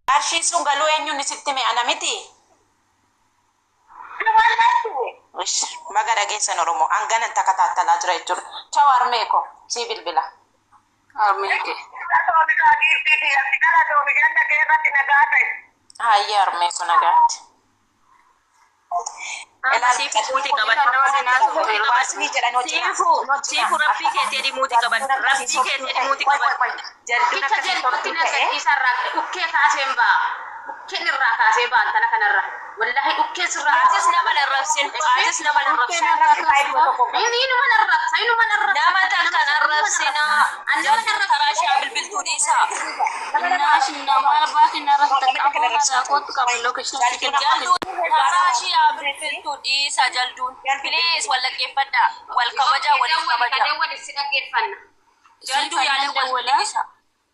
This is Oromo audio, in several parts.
Qarshiin sun galuu eenyuun sitti hime, ana miti? Ish, baga dhageessan Oromoo hanganan takataattalaa jira jechuudha. Chaw harmee ko sii bilbila. Harmee kee. Hayyee harmee ko nagaatti. Siifu rabbii keetii muutii qaban. Rabbii keetii muutii qaban. Jalduun Bicha akkasii jalduutti toltu na ta'e. gadhiisarraa dhukkee kaaseen ba'a. Dhukkeen irraa kaasee ba'a intala kanarra. Wallaahi dhukkeen sirraa Atis nama narrabsin. Atis nama narrabsin. Inuma narrabsa, inuma narrabsa. Nama takka narrabsinaa. Jalduun karaa shaa bilbiltuu dhiisaa. Jalduun karaa shaa bilbiltuu dhiisaa jalduun. Please wal dhaggeeffadhaa. Wal kabajaa waliif kabajaa. Dawwali si dhaggeeffanna. Jalduu yaada wal dhiisa.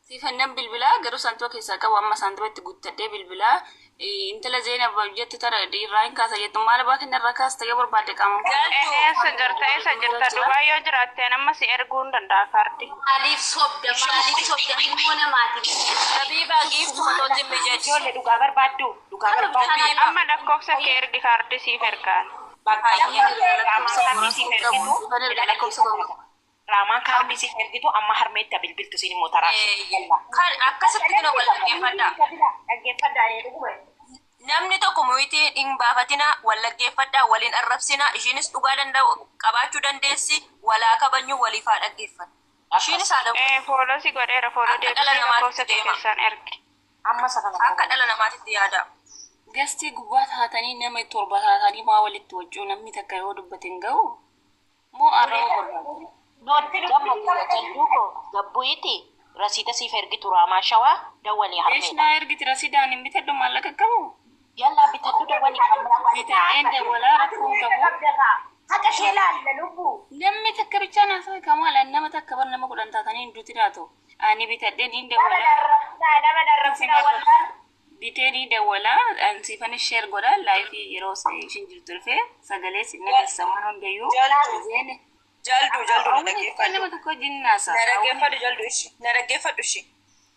Siifannan bilbilaa garuu saanduqa keessaa qabu amma saanduqa itti guuttadhee bilbilaa intala Zeenab jettu tara irraa hin kaasa jettu maal baa kenna irraa kaasta yoo barbaadde qaama. Jalduu. Eessa jirta? Eessa jirta? Dubaay yoo jiraatte amma si erguu hin danda'a kaardi. Maaliif sobda? Maaliif sobda? Ilmoo namaati. Tabiibaa giiftuu tolti mijeessi. Ijoollee dhugaa barbaaddu. Dhugaa barbaaddu. Amma lakkoofsa kee ergi kaardi siif ergaan. Bakka raamaan kaardii siif ergitu. Raamaan kaardii siif ergitu amma harmeetti bilbiltu siin immoo taraa. Kan akkasitti kana wal dhaggeeffadhaa. Dhaggeeffadhaa dhuguma. Namni tokko mo'itii hin baafatina, wal dhaggeeffadhaa, waliin arrabsina, ishiinis dhugaa danda'u qabaachuu dandeessi, walaa kabajnu waliif haa dhaggeeffannu. Ishiinis haa dhaggeeffannu. Ee fooloo si godheera fooloo Akka dhala deebisee namaatti lakkoofsa kee deema. keessaan ergi. Amma isa kana. Akka dhala namaatitti yaada. Gastii gubbaa taatanii nama torba taatanii maa walitti wajjuu namni takka yoo dubbate hin ga'u moo arraba barbaadu. Jalduu koo gabbuuti rasiida siif ergitu raamaa shawaa dawwalii harmeedha. Eeshinaa ergiti rasiidaan hin bitadhu maallaqa qabu. Yallaa bitadhu dawwalii harmeedha. Bitadheen dawwalaa rakkoo hin qabu. Haqa ishee laalla lubbuu. Namni takka bichaan haasa'e kamaala nama takka bar nama kudhan taatanii hin duuti laatu. Ani bitadhee ni Nama dawwalaa. narrabsinaa, nama narrabsinaa wallaan. Bitee ni dawwalaa. Siifan sheer godha laayifii yeroo ishiin jirtu dhufee sagalee sinna keessa waan hundayyuu. Jalduu. Zeene. Jalduu jalduu na Nama dhaggeeffadhu. tokko wajjin naasa. Na dhaggeeffadhu jalduu ishii. Na dhaggeeffadhu ishii.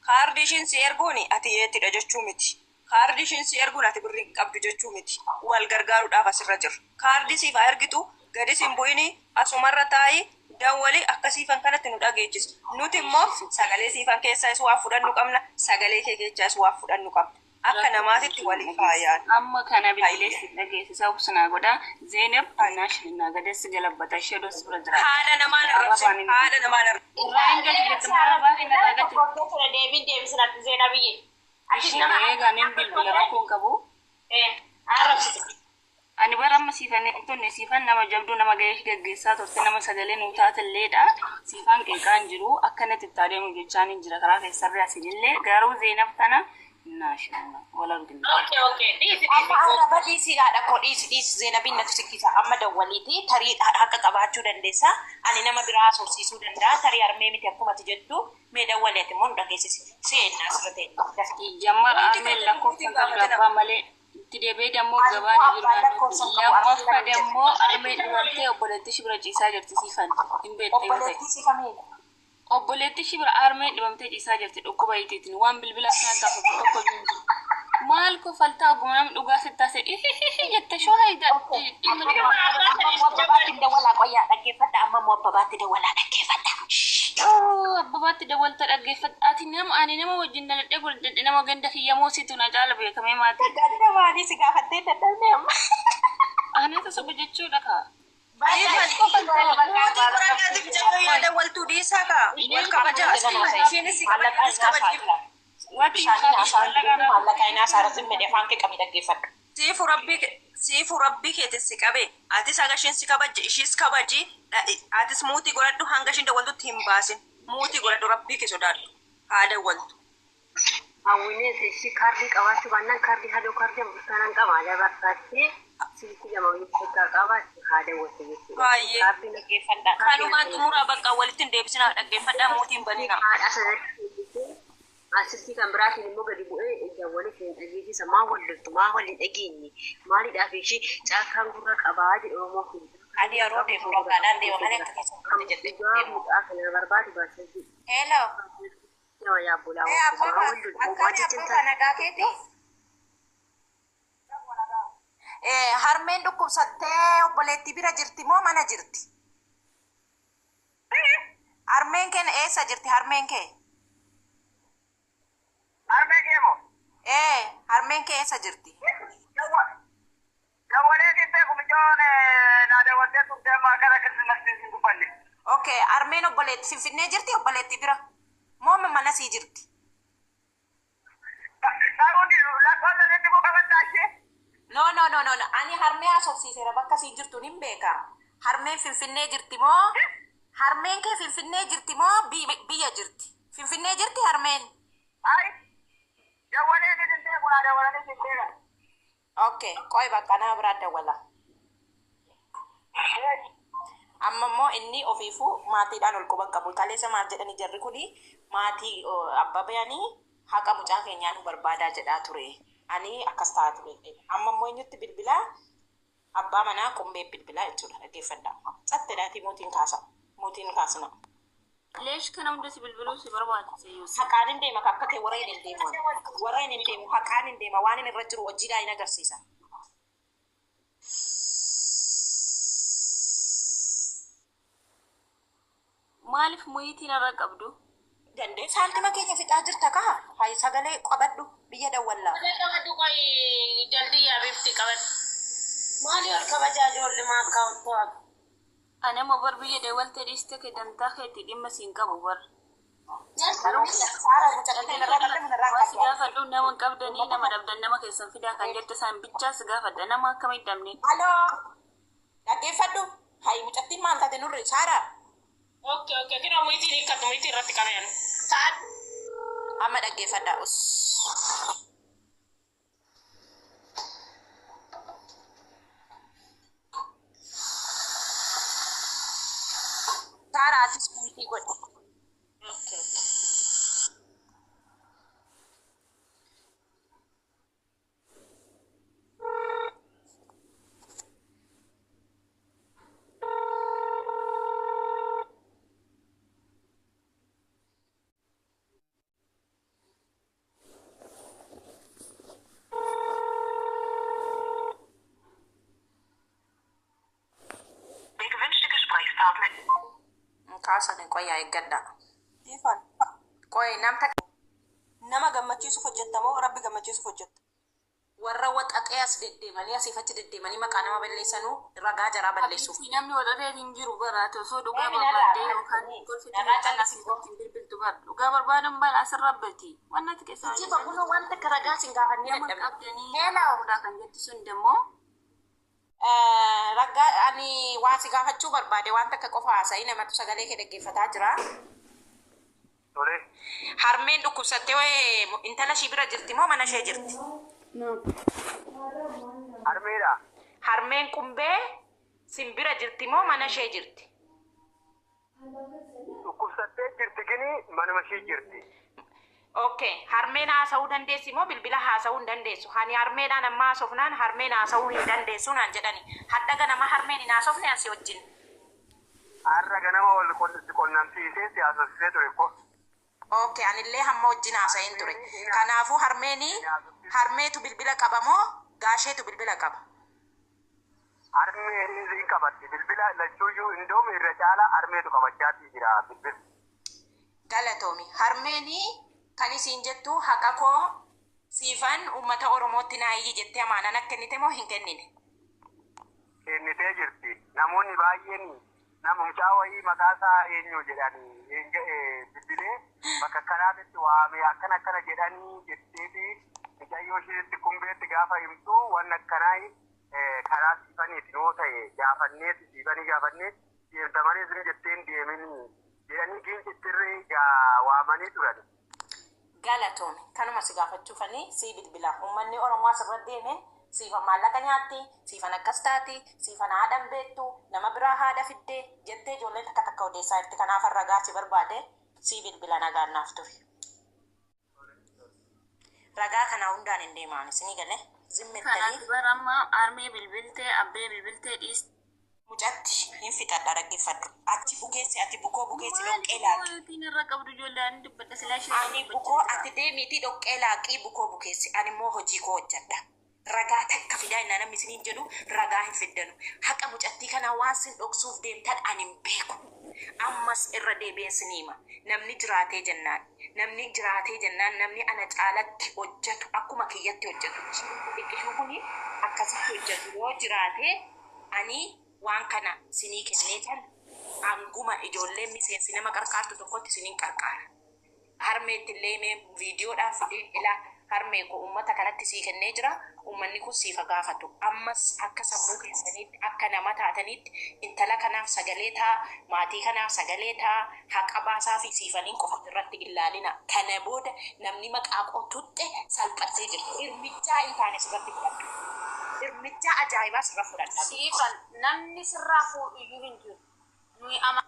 Kaardii ishiin si erguun ati yeettidha jechuu miti. Kaardii ishiin si erguun ati birrii hin qabdu jechuu miti. Wal gargaaruudhaaf asirra jirra. Kaardii siif haa ergitu gadis hin bu'ini asumarra taa'i dawwali akka siifan kanatti nu dhageechisi. Nuti immoo sagalee siifan keessaas waa fudhannu qabna. Sagalee kee keessaas waa fudhannu qabna. Akka namaatitti waliif haa yaadnu. Amma kana bilbilee si dhageessisa obsinaa godha. Zeenab naashinaa gadeessi galabbata ishee dos bira jira. Haadha namaan arrabsin. Haadha namaan arrabsin. Irraa hin galu jettu maal baafii narraa gatu. Deebiin deebisinatti Zeenaa biyyee. Isheen eegaan bilbila rakkoo hin qabu. Arrabsite. Ani bara amma siifan hin tonne siifan nama jabduu nama gahee gaggeessaa turte nama sagalee nuu taatelleedha. Siifan qeeqaan jiru akka natti itti adeemu jechaan hin jira karaa keessarri asinillee garuu Zeenab tana naashinaa wal argina. Okay, okay. Dhiisi Amma arraba dhiisii haadha koo dhiisi dhiisi Zeenabiin natu sikkisa amma dawwaliiti tarii haqa qabaachuu dandeessa ani nama biraa haasofsiisuu danda'a tarii harmee miti akkuma ati jettu mee dawwali ati immoo nu dhageessisi seennaa asirra ta'e. Jammar armeen lakkoofsa qabdu abbaa malee itti deebi'ee dammoo gabaan jiru lammaffaa dammoo armeen dhibamtee obboleettii ishii bira ciisaa jirti siifan hin beekte yoo ta'e. Obboleettii siifamee. Obboleettii ishii bira armeen dhibamtee ciisaa jirti dhukkuba itiitiin waan bilbila kana gaafa tokko jiru. Maal kofaltaa oguma namni dhugaa sittaase jette shoo hayda dhimma Abbabaatti dawwalaa qoyyaa dhaggeeffadha amma immoo abbabaatti dawwalaa dhaggeeffadha. Abbabaatti dawwalta dhaggeeffadha. Ati nama ani nama wajjin daladhee guddadhe nama ganda kiyyamoo situ na caala beekamee maatii. Ganda maalii si gaafattee dadhabne amma. Anatu soba jechuudha kaa. Mootii qorannaatiif jalduu yaada waltuu dhiisaa kaa. Wal kabajaa. Ishiinis si kabaja atis kabaji. Bishaaniin haasa'aa maallaqa inni haasa'aa zimmi afaan kee qabee dhaggeeffadhu. Siifu rabbii siifu rabbii keetis si qabe atis haga ishiin si kabajje ishiis kabaji atis muutii godhadhu hanga ishiin dawwaltutti hin baasin muutii godhadhu rabbii kee sodaadhu haa dawwaltu. Hawwiinis ishii kaardii qabaachuu baannaan kaardii hadoo kaardii burtukaanaan qaba dabarfattee silkii lama walitti qabaachuu haa dawwatu jechuudha. Baay'ee. Kaardiin Dhaggeeffadha. Kanumaan xumuraa bakka walitti hin deebisinaa dhaggeeffadhaa muutiin banina. haadha sanatti asirtii kan biraatiin immoo gadi bu'ee dawwalee isheen dhageessisa maa wal loltu maa wal hin dhageenye maaliidhaaf ishii caakkaan gurra qabaa jedhu Oromoo kun. Ani yeroo deemu dhagaadhaan deema malee akka keessa hin jette. Dhugaa mucaa kana barbaadu baasee Hello. Nama yaabbolaa Ee maa abbaba wal loltu maa akkami jecha hin abbaba taane. nagaa keeti? Ee harmeen dhukkubsattee obboleettii bira jirti moo mana jirti? Harmeen kee eessa jirti harmeen kee? Harmee kee moo? Ee harmeen kee eessa jirti? Dawwalee jettee kumijoon naa dawwattee turte amma akkana akkasitti hin dubbanne. Okay, harmeen obboleettii Finfinnee jirti obboleettii bira? Moo mana sii jirti? Saawundi lakkoofsa sitti kuu qabattaa ishee? No, no, no, no, no. Ani harmee haasofsiiseera bakka sii jirtu nin beeka. Harmeen Finfinnee jirti moo? Harmeen kee Finfinnee jirti moo biyya jirti? Finfinnee jirti harmeen? Ayi dawwalee jettee kun dawwalee jettee kan. Okay, qoy bakka nama biraa dawwala. Amma immoo inni ofiifuu maatiidhaan ol quban qabu. Kaleessa maal jedhanii jarri kuni maatii abbabayanii haqa mucaa keenyaa nu barbaadaa jedhaa ture. Ani akkas ta'aa ture. Amma immoo eenyutti bilbilaa? Abbaa manaa qumbee bilbilaa jechuudha. Dhaggeeffadhaa. Cattedhaatii mootiin kaasa. Mootiin kaasina. Leesh kana hunda si bilbiluu si barbaachise Yuusuf. Haqaan hin deema akka kee warra hin deemu. Warra hin deemu haqaan hin deema waan inni irra jiru hojiidhaan hin agarsiisa. Maaliif muyitiin irra qabdu? Dandee saantima keenya fixaa jirta kaa? Hayi sagalee qabadhu biyya dawwallaa. Sagalee qabadhu qoy jaldi yaabeefti qabadhu. Maali ol kabajaa ijoollee maa akka to'atu? Ani amma bar biyya dawwaltee dhiiste kee dantaa keetti dhimma siin qabu bar. Saara mucattiin irraa qabde mana irraa Waa si qabdu. gaafadhu nama hin qabdanii nama dhabdan nama keessan fidaa kan jette isaan bichaa si gaafadha nama akkamitti dhabne. Aloo dhaggeeffadhu. Hayi mucattiin maal taate nurri Saara. Okay okay kira muyitiin hiikkatu muyitii irratti qabeen. Sa'aat Amma dhaggeeffadha. Us. Saara atis muyitii godhi. Okay okay. Der gewünschte Gesprächspartner. Kaasani qoyyaa eeggadha. Ifaan Qoy namta nama gammachiisuuf hojjetta moo rabbi gammachiisuuf hojjetta? warra waxaxee as deddeemanii asiif achi deddeemanii maqaa nama balleessanuu ragaa jaraa balleessuuf. Abitti namni waxatee hin jiru baraate osoo dhugaa Ee, minarraa barbaaddee yookaan golfiti Narraa yookaan callisii. asirratti bilbiltu bar dhugaa barbaadan bara asirra abbati waan ati keessa Ijji kunoo wanta akka ragaa sin gaafannee nama dadhabne. qabdanii Hello. fuudhaa kan jettu sun immoo Ragaa ani waa si gaafachuu barbaade waan takka qofa haasa'ii namatu sagalee kee dhaggeeffataa jira. Tole. Harmeen dhukkubsattee intala ishii bira jirti moo mana ishee jirti? Harmeedha. Harmeen qumbee sin bira jirti moo mana ishee jirti? Dhukkubsattee jirti gini manuma ishee jirti. Okay, harmeen haasa'uu dandeessi moo bilbila haasa'uu hin dandeessu? Ani harmeedhaan amma haasofnaan harmeen haasa'uu hin dandeessu naan jedhani. Hadda ganama harmeen hin haasofne asii wajjin. Har'a ganama wal qunnamsiisee si haasofsiisee ture ko. Okay, anillee hamma wajjin haasa'een ture. Kanaafuu harmeeni harmeetu bilbila qaba moo gaasheetu bilbila qaba? Harmeen hin qabatti bilbila lachuuyyuu indoom irra caala harmeetu qabachaatii jira bilbila. Galatoomi. Harmeeni kan isiin jettu haqa koo siifan uummata Oromootti naa iyyi jettee amaanaan akka kennite moo hin kennine? Kennitee jirti. Namoonni baay'een nama mucaa wayii maqaa isaa eenyu jedhanii bilbilee bakka kanaatitti waamee akkana akkana jedhanii jetteeti mucayyoo isheetti kumbeetti gaafa himtu waan akkanaa karaa siifaniiti yoo ta'e gaafanneeti siifanii gaafannee deemta malee isin jetteen deeminii jedhanii giincittirree waamanii turan. Galatoomi. Kanuma si gaafachuufanii si bilbila. Uummanni Oromoo asirra deeme siifan maallaqa nyaatti, siifan akkas taati, siifan haadha hin beektu, nama biraa haadha fiddee jettee ijoolleen takka takka odeessaa jirti. Kanaaf ragaa si barbaade si bilbila nagaan naaf ture. Ragaa kana hundaan hin deemaan isinii galee zimmettanii Kanaaf bara amma harmee bilbiltee abbee bilbiltee dhiiste. Mucatti hin fixadha dhaggeeffadhu. Achi bukeessi ati bukoo bukeessi Maal dhoqqee laaqi. mootiin irra qabdu ijoollee ani dubbadha silaa ishee Ani bukoo ati deemiitii dhoqqee laaqii bukoo bukeessi. Ani immoo hojii koo hojjedha. Ragaa takka fidaa innaa namni isiniin jedhu ragaa hin fiddanu. Haqa mucattii kanaa waan sin dhoksuuf deemtan ani hin beeku. Ammas irra deebi'een sinii hima. Namni jiraatee jennaan. Namni jiraatee jennaan namni ana caalatti hojjetu akkuma kiyyatti hojjetu. Xiqqishuu kuni akkasitti hojjetu yoo jiraatee ani waan kana sinii kennee tan hanguma ijoolleen miseensi nama qarqaartu tokkotti siniin qarqaara. Harmeetti illee mee viidiyoodhaan fidee ilaa harmee koo uummata kanatti sii kennee jira uummanni kun siif haa gaafatu. Ammas akka sammuu keessaniitti akka nama taataniitti intala kanaaf sagalee ta'a maatii kanaaf sagalee ta'a haqa baasaa fi siifaniin qofa irratti ilaalina. Kana booda namni maqaa koo tutte salphattee jirti. Irmichaa hin taane sirratti fudhadhu. Irmichaa ajaa'ibaa sirra fudhadha. Siifan namni sirraa fuudhu iyyuu hin jiru. Nuyi ama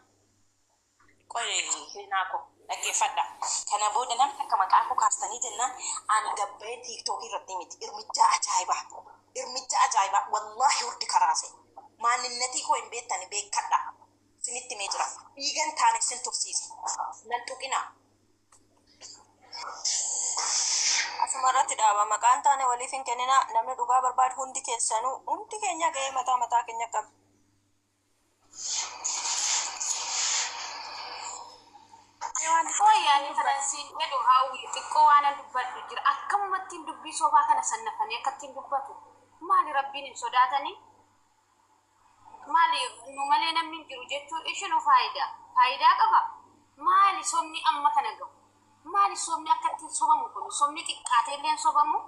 Qoy seenaa koo dhaggeeffadha. Kana booda namni akka maqaa koo kaastanii jennaan ani gabbee tiiktookii irratti miti. Irmichaa ajaa'ibaa. Irmichaa ajaa'ibaa. Wallaahi hurdi karaase. Maaninnatii koo hin beektani beekkadha. Sinitti mee jira. Dhiigan taane sin tursiisa. Nan tuqinaa. Asuma irratti dhaaba. Maqaan taane waliif hin kenninaa. Namni dhugaa barbaadu hundi keessanuu hundi keenya ga'ee mataa mataa keenya qaba. Xiqqoo yaani kana siin jedhu hawwi xiqqoo waan an dubbadhu jira. Akkamumatti dubbii sobaa kana sannafanii akkattiin dubbatu. Maali rabbiin hin sodaatanii? Maali nu malee namni hin jiru jechuun ishinu faayidaa. Faayidaa qaba. Maali sobni amma kana gahu? Maali sobni akkattiin sobamu kun? Sobni xiqqaatee illee hin sobamu?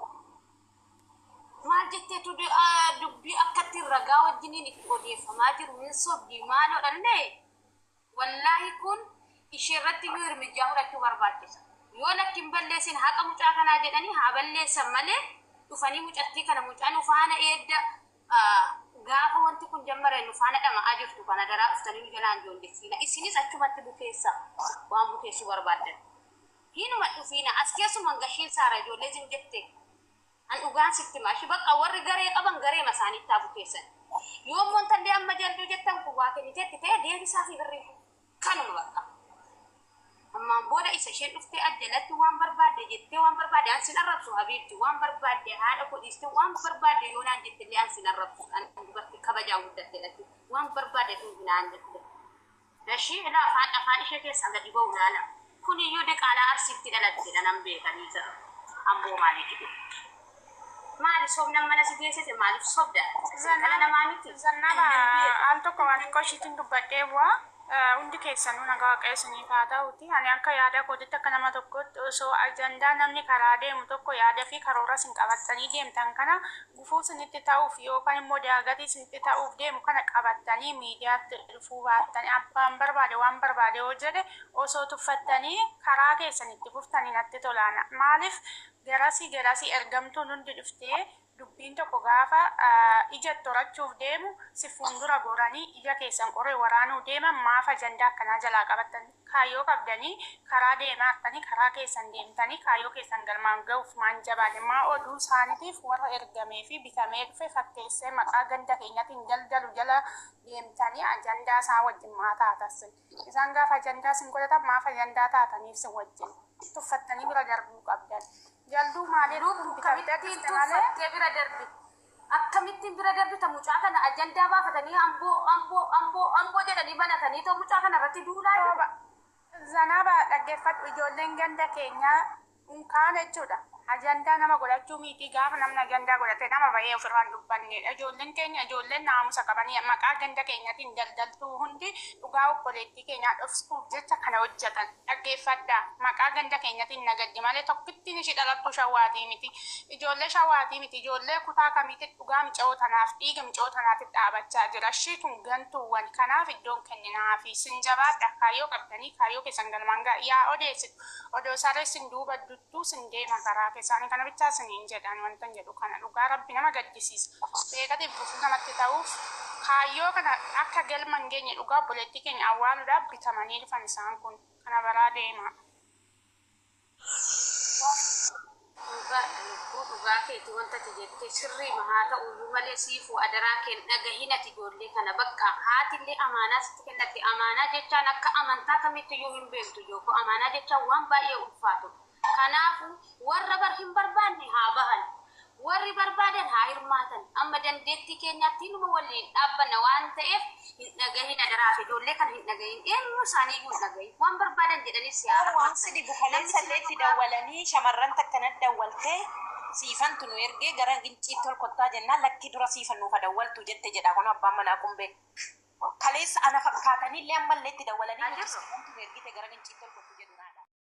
Maal jetteetu dubbii akkattiin ragaa wajjiniin itti odeeffamaa jiru hin sobdi maaloodhallee? Wallaahi kun ishee irratti iyyuu hirmijjaa fudhachuu barbaachisa. Yoo lakki hin balleessin haqa mucaa kanaa jedhanii haa balleessan malee dhufanii mucattii kana mucaa nu faana eedda gaafa wanti kun jammare nu faana dhama'aa jirtu kana daraa dhuftanii nu jalaan ijoolleessiina. Isinis achumatti bukeessa waan bukeessuu barbaaddan. Hinuma dhufiina as keessumaan gashiin saara ijoollee isin jette. An dhugaan sitti maashi bakka warri garee qaban garee masaaniitti haa bukeessan. Yoo immoo intalli amma jalduu jettan kun waa kenniteetti ta'e deebisaa fi birrii kanuma bakka. Ammaan booda isa isheen dhuftee ajjalatti waan barbaadde jettee waan barbaadde an sin arrabsu habiibti waan barbaadde haadha koo dhiiste waan barbaadde yoo naan jette illee an sin arrabsu an dubartii kabajaa guddatte dhatti waan barbaadde dhuunfi naan jette. Dashii ilaa afaan afaan ishee keessaa gadi ba'u laala. Kun iyyuu diqaalaa arsiitti dhalattedha nan beekanii jira. Amboo maalii jedhu. Maali sobna mana si geessise maaliif sobda? Dhala namaa miti. Zannaba al tokko waan xiqqoo ishiitiin dubbadhee bu'aa. Hundi keessanuu nagaa waaqessuuniif haa ta'uti. Ani akka yaada kootitti akka nama tokkotti osoo ajandaa namni karaa deemu tokko yaada fi karoora isin qabattanii deemtan kana gufuu isinitti ta'uuf yookaan immoo daagatii isinitti ta'uuf deemu kana qabattanii miidiyaatti dhufuu baattanii abbaan barbaade waan barbaade yoo jedhe osoo tuffattanii karaa keessanitti fuftanii natti tolaana. Maaliif garasii garasii ergamtuun hundi dhuftee dubbiin tokko gaafa ija torachuuf deemu si fuuldura goranii ija keessan qoree waraanuu deeman maaf ajandaa akkanaa jalaa qabattan kaayyoo qabdanii karaa deemaa akkanii karaa keessan deemtanii kaayyoo keessan galmaan ga'uuf maan jabaane maa oduu isaaniitiif warra ergamee fi bitamee dhufe fakkeessee maqaa ganda keenyatiin daldalu jala deemtanii ajandaa isaa wajjin maa taatasin isaan gaafa ajandaa sin godhatan maaf ajandaa taataniif sin wajjin tuffattanii bira darbuu qabdan. Jalduu maaliif bitamtee Akkamittiin dhufte malee? tuffattee bira darbi? Akkamittiin bira darbita mucaa kana ajandaa baafatanii amboo amboo amboo amboo jedhanii banatanii too mucaa kana irratti duulaa jiru. Rooba Zanaba dhaggeeffadhu ijoolleen ganda keenyaa unkaan jechuudha. Ajandaa nama godhachuu miti gaafa namni ajandaa godhate nama bahee ofirraan dubbannedha. Ijoolleen keenya ijoolleen naamusa qabanii maqaa ganda keenyatiin daldaltuu hundi dhugaa obboleettii keenyaa dhoksuuf jecha kana hojjetan dhaggeeffadha. Maqaa ganda keenyatiin nagaddi malee tokkittiin ishee dhalattu shawaatii miti. Ijoollee shawaatii miti. Ijoollee kutaa kamiitti dhugaa micoo tanaaf dhiiga micoo tanaatti dhaabachaa jira. Ishii tun gantuuwwan kanaaf iddoon kenninaafi sin jabaadha. Kaayyoo qabdanii kaayyoo keessan galmaan ga'a. Yaa odeessitu odoo saree sin duuba duttuu sin deema karaa keessaanii kana bichaa siniin jedhan wanta hin jedhu kana dhugaa rabbi nama gaddisiisa. Beekatiif gufuu namatti ta'uuf kaayyoo kana akka galma hin geenye dhugaa obboleettii keenya awwaaluudhaaf bitamanii dhufan isaan kun kana baraa deema. Dhugaa lubbuu Dhugaa keeti wanta ati jette sirrii haa ta'uyyuu malee siifuu adaraa keen dhagahin ati ijoollee kana bakka haatillee amaanaa sitti kennatti. Amaanaa jechaan akka amantaa kamittiyyuu hin beektu jooko. Amaanaa jechaan waan baay'ee ulfaatu. Kanaafu warra bar hin barbaanne haa bahan, warri barbaadan haa hirmaatan. Amma dandeettii keenyaatti numa waliin dhaabbanna waan ta'eef hin dhagahin adaraa fi ijoollee kana hin dhagahin, eenyu isaanii iyyuu hin dhagahin. Waan barbaadan jedhanii si haa Waan si dhibu kaleessa illee itti dawwalanii shamarran takkanatti dawwaltee siifantu nu ergee gara ginciitti ol kottaa jennaan lakkii dura siifan nuuf dawwaltu jette jedha kun abbaan manaa qumbee. Kaleessa ana fakkaatanii illee ammallee itti dawwalanii nuti siifantu nu ergite gara ginciitti ol kottaa.